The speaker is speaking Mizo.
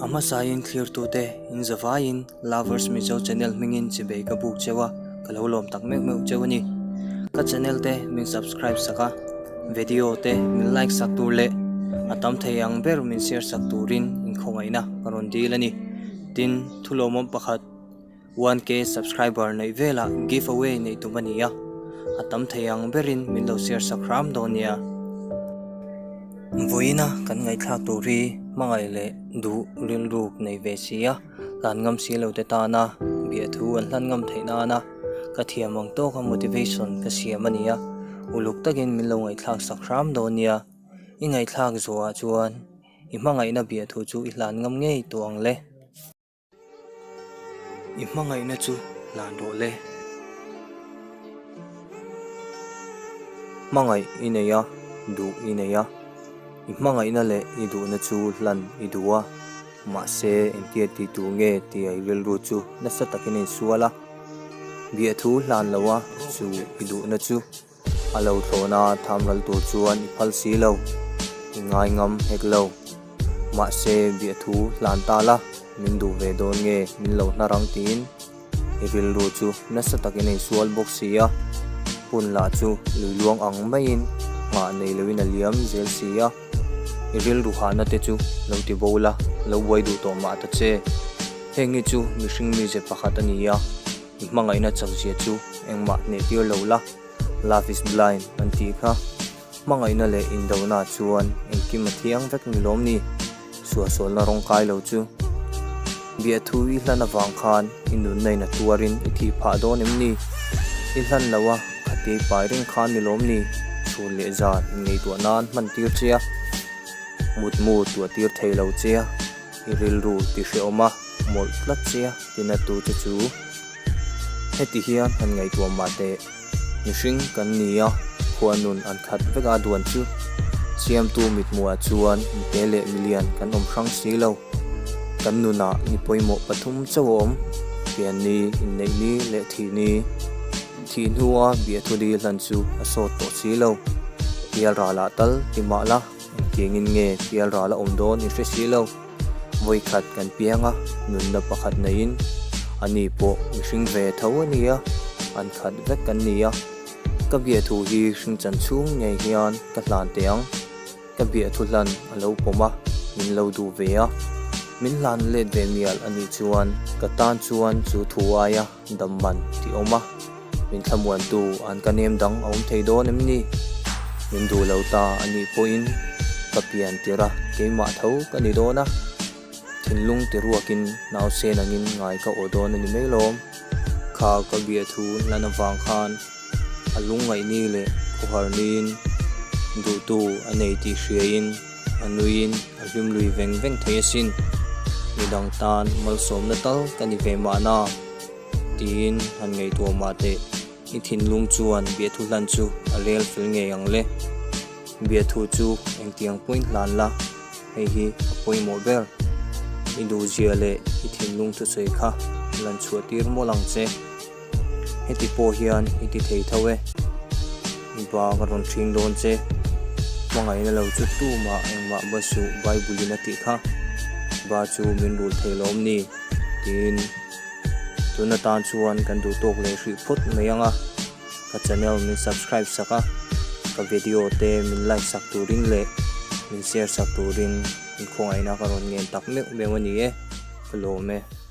A hmasain thlirtute in zavaiin Lovers Mizo channel hmingin chibei ka buk cheu a, ka lo lawm tak meuh meuh cheu a ni. Ka channel te min subscribe sak a, video te min like sak tur leh a tam thei ang ber min share sak turin inkhawngaihna ka rawn dil a ni. Tin, thulawmawm pakhat. 1K subscriber neih velah give away neih tum a ni a, a tam thei ang berin min lo share sak hram dawn nia. Vawiina kan ngaihthlak tur hi hmangaih leh duh rilruk nei ve si a, hlan ngam si lo te tana biahthu an hlan ngam theih nana ka thiam ang tawka motivation ka siam a ni a, uluk takin min lo ngaihthlak sak hram dawn nia. I ngaihthlak zawhah chuan i hmangaihna biahthu chu i hlan ngam ngei tawh ang le. I hmangaihna chu hlan rawh le. Hmangaih i nei a, duh i nei a. I hmangaihna leh i duhna chu hlan i duh a, mahse engtia ti tur nge tia i rilru chu nasa takin a insual a. Biahthu hlan lo a chu i duhna chu. A lo thlawhna thamral tur chuan i phal si lo, i ngai ngam hek lo. Mahse, biahthu hlan ta la, min duh ve dawn nge min lo hnar ang tiin i rilru chu nasa takin a insual bawk si a. Hun lah chu lui luang ang maiin nghah nei loin a liam zel si a. I rilru hahna te chu lo ti bo la, lo buai duh tawh mah ta che. Heng hi chu mihring mize pakhat a ni a. I hmangaihna chakzia chu engmah hnehtir lo la, love is blind an tih kha. Hmangaihna leh indona chuan engkim a thiang vek ni lawm ni? Suahsualna rawng kai lo chu. Biahthu i hlan avang khan i nunna in a tuarin i thih phah dawn em ni? I hlan lo a, khatia i pai reng khan ni lawm ni? Chhun leh zan inngaihtuah nan hman tir che a, mutmu tuah tir thei lo che a. I rilru ti hrehawm a, mawlh tlat che a tina tu che chu. Heti hian han ngaihtuah mah teh, mihring kan ni a, khua nun an khat vek a duan chu. Siamtu mithmuhah chuan mite leh milian kan awm hrang si lo. Kan nunah ni pawimawh pathum chauh a awm, pianni, inneihni leh thihni. Thih hnua biahthu dil hlan chu a sawt tawh si lo. Pialralah tal ti mah la. Engtiangin nge pialral a awm dawn i hre si lo. Vawikhat kan piang a, nunna pakhat neiin ani pawh mihring ve tho a ni a, an khat vek kan ni a. Ka biahthu hi hringchan chhung ngei hian ka hlan teh ang. Ka biahthu hlan a lo pawm a, min lo duh ve a. Min hlan let ve mial a nih chuan ka tan chuan chu thu aia dam man tih awm a. Min thlamuantu an ka nem dang a awm thei dawn em ni? Min duh lo ta a nih pawhin ka pian tirh a, keimah tho ka ni dawn a. Thinlung ti ruakin nausen angin ngai ka aw dawn a ni mai lawm. Kha ka biathu lan avang khan a lungngaihni leh khawhar niin duhtu a nei tih hriain a nuiin a hlim lui veng veng thei asin. Midang tan malsawmna tal ka ni ve mahna. Tiin han ngaihtuah mah teh, i thinlung chuan biahthu hlan chu a rel fel ngei ang le. Biahthu chu engtiang pawhin hlan la, hei hi a pawimawh ber. I duhzia leh i thinlung thusawi kha lan chhuah tir mawlh ang che. Heti pawh hian i ti thei tho e. I ba ka rawn ṭhing dawn che. Hmangaihna lo chu tumah engmah ba suh Bible in a tih kha. Ba chu min rul thei lawm ni? Tiin. Tun atan chuan kan duh tawk leh hrih phawt mai ang a, ka channel min subscribe sak a, ka video te min like sak turin leh min share sak turin in khawngaihna ka rawn ngen tak meuh meuh a ni e, ka lawm e.